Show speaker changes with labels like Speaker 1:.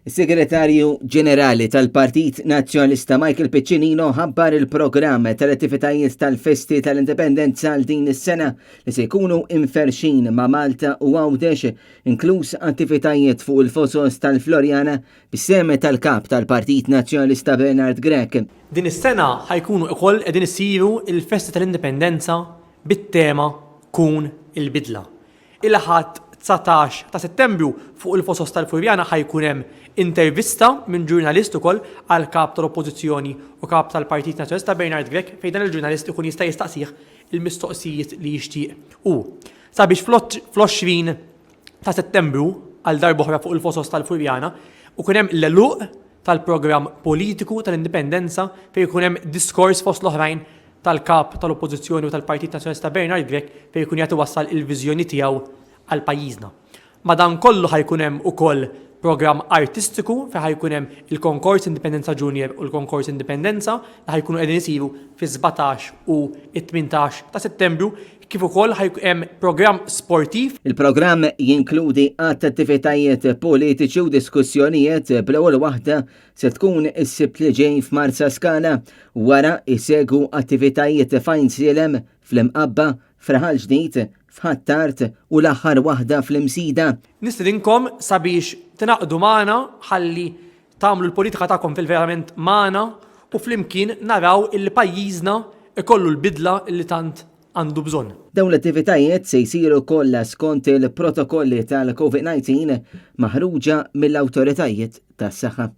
Speaker 1: Is-Segretarju Ġenerali tal-Partit Nazzjonalista Michael Piccinino ħabbar il-programm tal-attivitajiet tal-festi tal-Indipendenza għal din is-sena li se jkunu imferxin ma' Malta u Għawdex, inkluż attivitajiet fuq il-fosos tal-Floriana bis-sehem tal-Kap tal-Partit Nazzjonalista Bernard Grech.
Speaker 2: Din is-sena ħa jkunu ukoll qegħdin isiru l-festi tal-Indipendenza bit-tema Kun il-Bidla. Il-Ħadd 19 ta' Settembru fuq il-Fosos tal-Furjana ħa jkun hemm intervista minn ġurnalist ukoll għall-Kap tal-Oppożizzjoni u Kap tal-Partit Nazzjonalista Bernard Grech fejn dan il-ġurnalist ikun jista' jistaqsih il-mistoqsijiet li jixtieq hu. Sabiex fl-20 ta' Settembru għal darb'oħra fuq il-Fosos tal-Furjana ikun hemm l-għeluq tal-programm politiku tal-Indipendenza fejn ikun hemm diskors fost l-oħrajn tal-Kap tal-Oppożizzjoni u tal-Partit Nazzjonalista Bernard Grech fejn ikun qiegħed iwassal il-viżjoni tiegħu għal pajjiżna. Madankollu ħa jkun hemm ukoll programm artistiku fejn ħa jkun hemm il-Konkors Indipendenza Junior u l-Konkors Indipendenza li ħa jkunu qegħdin isiru fis-17 u t-18 ta' Settembru kif ukoll ħa jkun hemm programm sportiv.
Speaker 1: Il-programm jinkludi għadd ta' attivitajiet politiċi u diskussjonijiet bl-ewwel waħda se tkun is-Sibt li ġej f'Marsaskala, wara jsegwu attivitajiet f'Għajnsielem, fl-Imqabba, f'Raħal Ġdid, f'Ħ'Attard u l-aħħar waħda fl-Imsida.
Speaker 2: Nistedinkom sabiex tingħaqdu magħna ħalli tagħmlu l-politika tagħkom fil-verament magħna u flimkien naraw illi pajjiżna ikollu l-bidla illi tant għandu bżonn.
Speaker 1: Dawn l-attivitajiet se jsiru kollha skont il-protokolli tal-Covid-19 maħruġa mill-awtoritajiet tas-saħħa.